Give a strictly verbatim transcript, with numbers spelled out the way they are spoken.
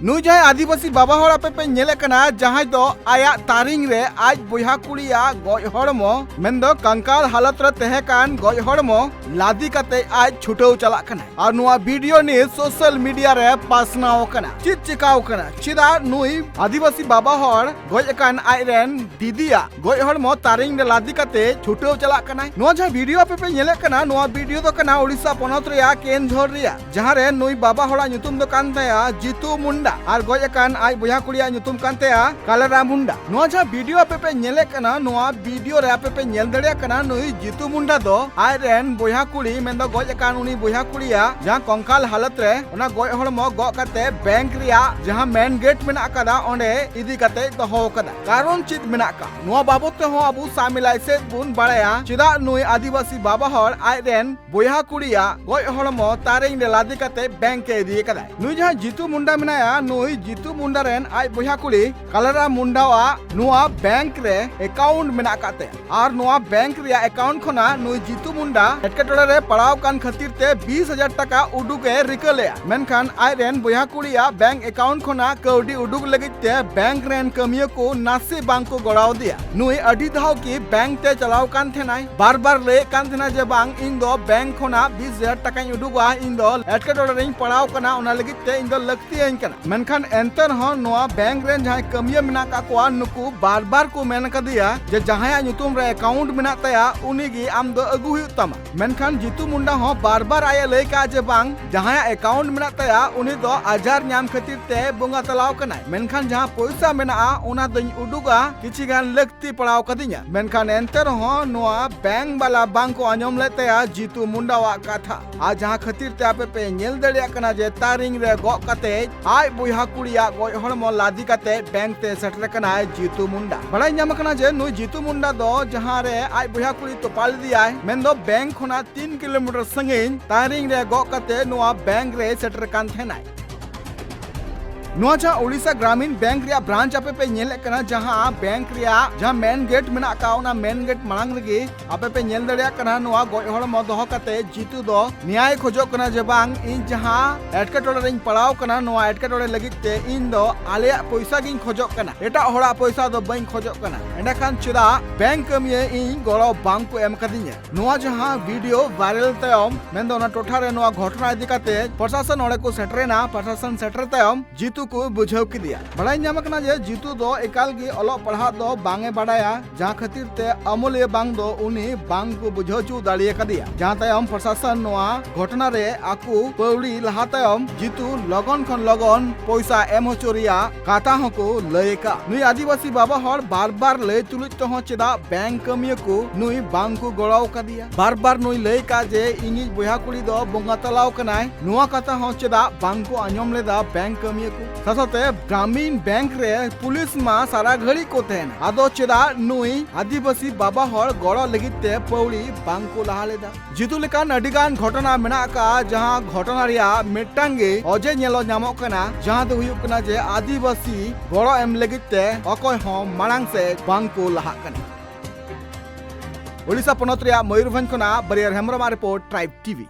ᱱᱩᱭ ᱡᱟᱦᱟᱸᱭ ᱟᱹᱫᱤᱵᱟᱹᱥᱤ ᱵᱟᱵᱟ ᱦᱚᱲ ᱟᱯᱮ ᱯᱮ ᱧᱮᱞᱮ ᱠᱟᱱᱟ, ᱡᱟᱦᱟᱸᱭ ᱫᱚ ᱟᱭᱟᱜ ᱛᱟᱨᱤᱝ ᱨᱮ ᱟᱡ ᱵᱚᱭᱦᱟ ᱠᱩᱲᱤᱭᱟᱜ ᱜᱚᱡ ᱦᱚᱲᱢᱚ, ᱢᱮᱱᱫᱚ ᱠᱚᱝᱠᱟᱞ ᱦᱟᱞᱚᱛ ᱨᱮ ᱛᱟᱦᱮᱸ ᱠᱟᱱ ᱜᱚᱡ ᱦᱚᱲᱢᱚ ᱞᱟᱫᱮ ᱠᱟᱛᱮ ᱟᱡ ᱪᱷᱩᱴᱟᱹᱣ ᱪᱟᱞᱟᱜ ᱠᱟᱱᱟ᱾ ᱟᱨ ᱱᱚᱣᱟ video news social media ᱨᱮ ᱯᱟᱥᱱᱟᱣ ᱠᱟᱱᱟ᱾ ᱪᱮᱫ ᱪᱮᱠᱟᱣ ᱠᱟᱱᱟ? ᱪᱮᱫᱟᱜ ᱱᱩᱭ ᱟᱹᱫᱤᱵᱟᱹᱥᱤ ᱵᱟᱵᱟ ᱦᱚᱲ ᱜᱚᱡ ᱟᱠᱟᱱ ᱟᱡ ᱨᱮᱱ ᱫᱤᱫᱤᱭᱟᱜ ᱜᱚᱡ ᱦᱚᱲᱢᱚ ᱛᱟᱨᱤᱝ ᱨᱮ ᱞᱟᱫᱮ ᱠᱟᱛᱮ ᱪᱷᱩᱴᱟᱹᱣ ᱪᱟᱞᱟᱜ ᱠᱟᱱᱟᱭ? ᱱᱚᱣᱟ ᱡᱟᱦᱟᱸ video ᱟᱯᱮ ᱯᱮ ᱧᱮᱞᱮᱫ ᱠᱟᱱᱟ, ᱱᱚᱣᱟ video ᱫᱚ ᱠᱟᱱᱟ ᱳᱰᱤᱥᱟ ᱯᱚᱱᱚᱛ ᱨᱮᱭᱟᱜ ᱠᱮᱱᱡᱷᱚᱨ ᱨᱮᱭᱟᱜ, ᱡᱟᱦᱟᱸ ᱨᱮ ᱱᱩᱭ ᱵᱟᱵᱟ ᱦᱚᱲᱟᱜ ᱧᱩᱛᱩᱢ ᱫᱚ ᱠᱟᱱ ᱛᱟᱭᱟ ᱡᱤᱛᱩ ᱢᱩᱱᱰᱟ ᱟᱨ ᱜᱚᱡ ᱟᱠᱟᱱ ᱟᱡ ᱵᱚᱭᱦᱟ ᱠᱩᱲᱤᱭᱟᱜ ᱧᱩᱛᱩᱢ ᱠᱟᱱ ᱛᱟᱭᱟ ᱠᱟᱞᱟᱨᱟ ᱢᱩᱱᱰᱟ᱾ ᱱᱚᱣᱟ ᱡᱟᱦᱟᱸ video ᱟᱯᱮ ᱯᱮ ᱧᱮᱞᱮᱫ ᱠᱟᱱᱟ, ᱱᱚᱣᱟ video ᱨᱮ ᱟᱯᱮ ᱯᱮ ᱧᱮᱞ ᱫᱟᱲᱮᱭᱟᱜ ᱠᱟᱱᱟ, ᱱᱩᱭ ᱡᱤᱛᱩ ᱢᱩᱱᱰᱟ ᱫᱚ ᱟᱡ ᱨᱮᱱ ᱵᱚᱭᱦᱟ ᱠᱩᱲᱤ, ᱢᱮᱱᱫᱚ ᱜᱚᱡ ᱟᱠᱟᱱ ᱩᱱᱤ ᱵᱚᱭᱦᱟ ᱠᱩᱲᱤᱭᱟᱜ ᱡᱟᱦᱟᱸ ᱠᱚᱝᱠᱟᱞ ᱦᱟᱞᱚᱛ ᱨᱮ, ᱚᱱᱟ ᱜᱚᱡ ᱦᱚᱲᱢᱚ ᱜᱚᱜ ᱠᱟᱛᱮ bank ᱨᱮᱭᱟᱜ ᱡᱟᱦᱟᱸ main gate ᱢᱮᱱᱟᱜ ᱟᱠᱟᱫᱟ, ᱚᱸᱰᱮ ᱤᱫᱤ ᱠᱟᱛᱮ ᱫᱚᱦᱚ ᱟᱠᱟᱫᱟ᱾ ᱠᱟᱨᱚᱱ ᱪᱮᱫ ᱢᱮᱱᱟᱜ ᱟᱠᱟᱫ, ᱱᱚᱣᱟ ᱵᱟᱵᱚᱛ ᱛᱮᱦᱚᱸ ᱟᱵᱚ ᱥᱟᱢᱤᱞᱟᱭ ᱥᱮᱫ ᱵᱚᱱ ᱵᱟᱲᱟᱭᱟ, ᱪᱮᱫᱟᱜ ᱱᱩᱭ ᱟᱹᱫᱤᱵᱟᱹᱥᱤ ᱵᱟᱵᱟ ᱦᱚᱲ ᱟᱡ ᱨᱮᱱ ᱵᱚᱭᱦᱟ ᱠᱩᱲᱤᱭᱟᱜ ᱜᱚᱡ ᱦᱚᱲᱢᱚ ᱛᱟᱨᱤᱝ ᱨᱮ ᱞᱟᱫᱮ ᱠᱟᱛᱮ bank ᱮ ᱤᱫᱤ ᱟᱠᱟᱫᱟᱭ᱾ ᱱᱩᱭ ᱡᱟᱦᱟᱸ ᱡᱤᱛᱩ ᱢᱩᱱᱰᱟ ᱢᱮᱱᱟᱭᱟ, ᱱᱩᱭ ᱡᱤᱛᱩ ᱢᱩᱱᱰᱟ ᱨᱮᱱ ᱟᱡ ᱵᱚᱭᱦᱟ ᱠᱩᱲᱤ ᱠᱟᱞᱟᱨᱟ ᱢᱩᱱᱰᱟᱣᱟᱜ ᱱᱚᱣᱟ bank ᱨᱮ account ᱢᱮᱱᱟᱜ ᱟᱠᱟᱫ ᱛᱟᱭᱟ᱾ ᱟᱨ ᱱᱚᱣᱟ bank ᱨᱮᱭᱟᱜ account ᱠᱷᱚᱱᱟᱜ ᱱᱩᱭ ᱡᱤᱛᱩ ᱢᱩᱱᱰᱟ ᱮᱴᱠᱮᱴᱚᱬᱮ ᱨᱮ ᱯᱟᱲᱟᱣ ᱠᱟᱱ ᱠᱷᱟᱹᱛᱤᱨ ᱛᱮ ᱵᱤᱥ ᱦᱟᱡᱟᱨ ᱴᱟᱠᱟ ᱩᱰᱩᱠ ᱮ ᱨᱤᱠᱟᱹ ᱞᱮᱫᱼᱟ᱾ ᱢᱮᱱᱠᱷᱟᱱ ᱟᱡ ᱨᱮᱱ ᱵᱚᱭᱦᱟ ᱠᱩᱲᱤᱭᱟᱜ bank account ᱠᱷᱚᱱᱟᱜ ᱠᱟᱹᱣᱰᱤ ᱩᱰᱩᱠ ᱞᱟᱹᱜᱤᱫ ᱛᱮ bank ᱨᱮᱱ ᱠᱟᱹᱢᱤᱭᱟᱹ ᱠᱚ ᱱᱟᱥᱮ ᱵᱟᱝ ᱠᱚ ᱜᱚᱲᱟᱣ ᱟᱫᱮᱭᱟ᱾ ᱱᱩᱭ ᱟᱹᱰᱤ ᱫᱷᱟᱣ ᱜᱮ bank ᱛᱮ ᱪᱟᱞᱟᱣ ᱠᱟᱱ ᱛᱟᱦᱮᱱᱟᱭ, ᱵᱟᱨ ᱵᱟᱨ ᱞᱟᱹᱭᱮᱫ ᱠᱟᱱ ᱛᱟᱦᱮᱱᱟ ᱡᱮ, "ᱵᱟᱝ, ᱤᱧ ᱫᱚ bank ᱠᱷᱚᱱᱟᱜ ᱵᱤᱥ ᱦᱟᱡᱟᱨ ᱴᱟᱠᱟᱧ ᱩᱰᱩᱠᱟ, ᱤᱧ ᱫᱚ ᱮᱴᱠᱮᱴᱚᱬᱮ ᱨᱤᱧ ᱯᱟᱲᱟᱣ ᱠᱟᱱᱟ, ᱚᱱᱟ ᱞᱟᱹᱜᱤᱫ ᱛᱮ ᱤᱧ ᱫᱚ ᱞᱟᱹᱠᱛᱤᱭᱟᱹᱧ ᱠᱟᱱᱟ᱾" ᱢᱮᱱᱠᱷᱟᱱ ᱮᱱᱛᱮ ᱨᱮᱦᱚᱸ ᱱᱚᱣᱟ bank ᱨᱮᱱ ᱡᱟᱦᱟᱸᱭ ᱠᱟᱹᱢᱤᱭᱟᱹ ᱢᱮᱱᱟᱜ ᱠᱟᱜ ᱠᱚᱣᱟ, ᱱᱩᱠᱩ ᱵᱟᱨ ᱵᱟᱨ ᱠᱚ ᱢᱮᱱ ᱠᱟᱫᱮᱭᱟ ᱡᱮ, ᱡᱟᱦᱟᱸᱭᱟᱜ ᱧᱩᱛᱩᱢ ᱨᱮ account ᱢᱮᱱᱟᱜ ᱛᱟᱭᱟ, ᱩᱱᱤ ᱜᱮ ᱟᱢ ᱫᱚ ᱟᱹᱜᱩ ᱦᱩᱭᱩᱜ ᱛᱟᱢᱟ᱾ ᱢᱮᱱᱠᱷᱟᱱ ᱡᱤᱛᱩ ᱢᱩᱱᱰᱟ ᱦᱚᱸ ᱵᱟᱨ ᱵᱟᱨ ᱟᱡ ᱮ ᱞᱟᱹᱭ ᱠᱟᱜᱼᱟ ᱡᱮ, "ᱵᱟᱝ, ᱡᱟᱦᱟᱸᱭᱟᱜ account ᱢᱮᱱᱟᱜ ᱛᱟᱭᱟ, ᱩᱱᱤ ᱫᱚ ᱟᱡᱟᱨ ᱧᱟᱢ ᱠᱷᱟᱹᱛᱤᱨ ᱛᱮ ᱵᱚᱸᱜᱟ ᱛᱟᱞᱟᱣ ᱠᱟᱱᱟᱭ, ᱢᱮᱱᱠᱷᱟᱱ ᱡᱟᱦᱟᱸ ᱯᱚᱭᱥᱟ ᱢᱮᱱᱟᱜᱼᱟ, ᱚᱱᱟ ᱫᱚᱧ ᱩᱰᱩᱠᱟ, ᱠᱤᱪᱷᱤ ᱜᱟᱱ ᱞᱟᱹᱠᱛᱤ ᱯᱟᱲᱟᱣ ᱠᱟᱫᱤᱧᱟ᱾" ᱢᱮᱱᱠᱷᱟᱱ ᱮᱱᱛᱮ ᱨᱮᱦᱚᱸ ᱱᱚᱣᱟ bank ᱵᱟᱞᱟ ᱵᱟᱝ ᱠᱚ ᱟᱸᱡᱚᱢ ᱞᱮᱫ ᱛᱟᱭᱟ ᱡᱤᱛᱩ ᱢᱩᱱᱰᱟᱣᱟᱜ ᱠᱟᱛᱷᱟ᱾ ᱟᱨ ᱡᱟᱦᱟᱸ ᱠᱷᱟᱹᱛᱤᱨ ᱛᱮ ᱟᱯᱮ ᱯᱮ ᱧᱮᱞ ᱫᱟᱲᱮᱭᱟᱜ ᱠᱟᱱᱟ ᱡᱮ ᱛᱟᱨᱤᱝ ᱨᱮ ᱜᱚᱜ ᱠᱟᱛᱮ ᱟᱡ ᱵᱚᱭᱦᱟ ᱠᱩᱲᱤᱭᱟᱜ ᱜᱚᱡ ᱦᱚᱲᱢᱚ ᱞᱟᱫᱮ ᱠᱟᱛᱮ bank ᱛᱮ ᱥᱮᱴᱮᱨ ᱠᱟᱱᱟᱭ ᱡᱤᱛᱩ ᱢᱩᱱᱰᱟ᱾ ᱵᱟᱲᱟᱭ ᱧᱟᱢ ᱟᱠᱟᱱᱟ ᱡᱮ ᱱᱩᱭ ᱡᱤᱛᱩ ᱢᱩᱱᱰᱟ ᱫᱚ ᱡᱟᱦᱟᱸ ᱨᱮ ᱟᱡ ᱵᱚᱭᱦᱟ ᱠᱩᱲᱤ ᱛᱚᱯᱟ ᱞᱮᱫᱮᱭᱟᱭ, ᱢᱮᱱᱫᱚ bank ᱠᱷᱚᱱᱟᱜ ᱛᱤᱱ ᱠᱤᱞᱳᱢᱤᱴᱟᱨ ᱥᱟᱺᱜᱤᱧ ᱛᱟᱨᱤᱝ ᱨᱮ ᱜᱚᱜ ᱠᱟᱛᱮ ᱱᱚᱣᱟ bank ᱨᱮ ᱥᱮᱴᱮᱨ ᱠᱟᱱ ᱛᱟᱦᱮᱱᱟᱭ᱾ ᱱᱚᱣᱟ ᱡᱟᱦᱟᱸ ᱳᱰᱤᱥᱟ ᱜᱨᱟᱢᱤᱱ ᱵᱮᱝᱠ ᱨᱮᱭᱟᱜ ᱵᱨᱟᱧᱪ ᱟᱯᱮ ᱯᱮ ᱧᱮᱞᱮᱫ ᱠᱟᱱᱟ, ᱡᱟᱦᱟᱸ ᱵᱮᱝᱠ ᱨᱮᱭᱟᱜ ᱡᱟᱦᱟᱸ ᱢᱮᱱ ᱜᱮᱴ ᱢᱮᱱᱟᱜ ᱟᱠᱟᱫ, ᱚᱱᱟ ᱢᱮᱱ ᱜᱮᱴ ᱢᱟᱲᱟᱝ ᱨᱮᱜᱮ ᱟᱯᱮ ᱯᱮ ᱧᱮᱞ ᱫᱟᱲᱮᱭᱟᱜ ᱠᱟᱱᱟ, ᱱᱚᱣᱟ ᱜᱚᱡ ᱦᱚᱲᱢᱚ ᱫᱚᱦᱚ ᱠᱟᱛᱮ ᱡᱤᱛᱩ ᱫᱚ ᱱᱮᱭᱟᱭ ᱠᱷᱚᱡᱚᱜ ᱠᱟᱱᱟ ᱡᱮ, ᱵᱟᱝ, ᱤᱧ ᱡᱟᱦᱟᱸ ᱮᱴᱠᱮᱴᱚᱬᱮ ᱨᱮᱧ ᱯᱟᱲᱟᱣ ᱠᱟᱱᱟ, ᱱᱚᱣᱟ ᱮᱴᱠᱮᱴᱚᱬᱮ ᱞᱟᱹᱜᱤᱫ ᱛᱮ ᱤᱧ ᱫᱚ ᱟᱞᱮᱭᱟᱜ ᱯᱚᱭᱥᱟ ᱜᱤᱧ ᱠᱷᱚᱡᱚᱜ ᱠᱟᱱᱟ, ᱮᱴᱟᱜ ᱦᱚᱲᱟᱜ ᱯᱚᱭᱥᱟ ᱫᱚ ᱵᱟᱹᱧ ᱠᱷᱚᱡᱚᱜ ᱠᱟᱱᱟ᱾ ᱮᱸᱰᱮᱠᱷᱟᱱ ᱪᱮᱫᱟᱜ ᱵᱮᱝᱠ ᱠᱟᱹᱢᱤᱭᱟᱹ ᱤᱧ ᱜᱚᱲᱚ ᱵᱟᱝ ᱠᱚ ᱮᱢ ᱠᱟᱫᱤᱧᱟ? ᱱᱚᱣᱟ ᱡᱟᱦᱟᱸ ᱵᱷᱤᱰᱤᱭᱳ ᱵᱷᱟᱭᱨᱟᱞ ᱛᱟᱭᱚᱢ, ᱢᱮᱱᱫᱚ ᱚᱱᱟ ᱴᱚᱴᱷᱟ ᱨᱮ ᱱᱚᱣᱟ ᱜᱷᱚᱴᱚᱱᱟ ᱤᱫᱤ ᱠᱟᱛᱮ ᱯᱨᱚᱥᱟᱥᱚᱱ ᱚᱸᱰᱮ ᱠᱚ ᱥᱮᱴᱮᱨᱮᱱᱟ᱾ ᱯᱨᱚᱥᱟᱥᱚᱱ ᱥᱮᱴᱮᱨ ᱛᱟᱭᱚᱢ ᱡᱤᱛᱩ ᱠᱚ ᱵᱩᱡᱷᱟᱹᱣ ᱠᱮᱫᱮᱭᱟ᱾ ᱵᱟᱲᱟᱭ ᱧᱟᱢ ᱟᱠᱟᱱᱟ ᱡᱮ ᱡᱤᱛᱩ ᱫᱚ ᱮᱠᱟᱞ ᱜᱮ ᱚᱞᱚᱜ ᱯᱟᱲᱦᱟᱜ ᱫᱚ ᱵᱟᱝ ᱮ ᱵᱟᱲᱟᱭᱟ, ᱡᱟᱦᱟᱸ ᱠᱷᱟᱹᱛᱤᱨ ᱛᱮ ᱟᱹᱢᱟᱹᱞᱤᱭᱟᱹ ᱵᱟᱝ ᱫᱚ ᱩᱱᱤ ᱵᱟᱝ ᱠᱚ ᱵᱩᱡᱷᱟᱹᱣ ᱦᱚᱪᱚ ᱫᱟᱲᱮ ᱟᱠᱟᱫᱮᱭᱟ᱾ ᱡᱟᱦᱟᱸ ᱛᱟᱭᱚᱢ ᱯᱨᱚᱥᱟᱥᱚᱱ ᱱᱚᱣᱟ ᱜᱷᱚᱴᱚᱱᱟ ᱨᱮ ᱟᱠᱚ ᱯᱟᱹᱣᱲᱤ ᱞᱟᱦᱟ ᱛᱟᱭᱚᱢ ᱡᱤᱛᱩ ᱞᱚᱜᱚᱱ ᱠᱷᱚᱱ ᱞᱚᱜᱚᱱ ᱯᱚᱭᱥᱟ ᱮᱢ ᱦᱚᱪᱚ ᱨᱮᱭᱟᱜ ᱠᱟᱛᱷᱟ ᱦᱚᱸᱠᱚ ᱞᱟᱹᱭ ᱟᱠᱟᱫ᱾ ᱱᱩᱭ ᱟᱹᱫᱤᱵᱟᱹᱥᱤ ᱵᱟᱵᱟ ᱦᱚᱲ ᱵᱟᱨ ᱵᱟᱨ ᱞᱟᱹᱭ ᱛᱩᱞᱩᱡ ᱛᱮᱦᱚᱸ ᱪᱮᱫᱟᱜ ᱵᱮᱝᱠ ᱠᱟᱹᱢᱤᱭᱟᱹ ᱠᱚ ᱱᱩᱭ ᱵᱟᱝ ᱠᱚ ᱜᱚᱲᱚ ᱟᱠᱟᱫᱮᱭᱟ? ᱵᱟᱨ ᱵᱟᱨ ᱱᱩᱭ ᱞᱟᱹᱭ ᱟᱠᱟᱫ ᱡᱮ ᱤᱧᱤᱡ ᱵᱚᱭᱦᱟ ᱠᱩᱲᱤ ᱫᱚ ᱵᱚᱸᱜᱟ ᱛᱟᱞᱟᱣ ᱠᱟᱱᱟᱭ, ᱱᱚᱣᱟ ᱠᱟᱛᱷᱟ ᱦᱚᱸ ᱪᱮᱫᱟᱜ ᱵᱟᱝ ᱠᱚ ᱟᱸᱡᱚᱢ ᱞᱮᱫᱟ ᱵᱮᱝᱠ ᱠᱟᱹᱢᱤᱭᱟᱹ ᱠᱚ? ᱥᱟᱶᱛᱮ ᱜᱨᱟᱢᱤᱱ ᱵᱮᱝᱠ ᱨᱮ ᱯᱩᱞᱤᱥ ᱢᱟ ᱥᱟᱨᱟ ᱜᱷᱟᱹᱲᱤᱡ ᱠᱚ ᱛᱟᱦᱮᱱᱟ, ᱟᱫᱚ ᱪᱮᱫᱟᱜ ᱱᱩᱭ ᱟᱹᱫᱤᱵᱟᱹᱥᱤ ᱵᱟᱵᱟ ᱦᱚᱲ ᱜᱚᱲᱚ ᱞᱟᱹᱜᱤᱫ ᱛᱮ ᱯᱟᱹᱣᱲᱤ ᱵᱟᱝ ᱠᱚ ᱞᱟᱦᱟ ᱞᱮᱫᱟ? ᱡᱤᱛᱩ ᱞᱮᱠᱟᱱ ᱟᱹᱰᱤ ᱜᱟᱱ ᱜᱷᱚᱴᱚᱱᱟ ᱢᱮᱱᱟᱜ ᱟᱠᱟᱫᱼᱟ, ᱡᱟᱦᱟᱸ ᱜᱷᱚᱴᱚᱱᱟ ᱨᱮᱭᱟᱜ ᱢᱤᱫᱴᱟᱝ ᱜᱮ ᱚᱡᱮ ᱧᱮᱞᱚᱜ ᱧᱟᱢᱚᱜ ᱠᱟᱱᱟ, ᱡᱟᱦᱟᱸ ᱫᱚ ᱦᱩᱭᱩᱜ ᱠᱟᱱᱟ ᱡᱮ ᱟᱹᱫᱤᱵᱟᱹᱥᱤ ᱜᱚᱲᱚ ᱮᱢ ᱞᱟᱹᱜᱤᱫ ᱛᱮ ᱚᱠᱚᱭ ᱦᱚᱸ ᱢᱟᱲᱟᱝ ᱥᱮᱫ ᱵᱟᱝ ᱠᱚ ᱞᱟᱦᱟᱜ ᱠᱟᱱᱟ᱾ ᱳᱰᱤᱥᱟ ᱯᱚᱱᱚᱛ ᱨᱮᱭᱟᱜ ᱢᱚᱭᱩᱨᱵᱷᱚᱸᱡᱽ ᱠᱷᱚᱱᱟᱜ ᱵᱟᱨᱭᱟᱨ ᱦᱮᱢᱵᱨᱚᱢᱟᱜ ᱨᱤᱯᱳᱨᱴ, ᱴᱨᱟᱭᱤᱵᱽ ᱴᱤᱵᱷᱤ᱾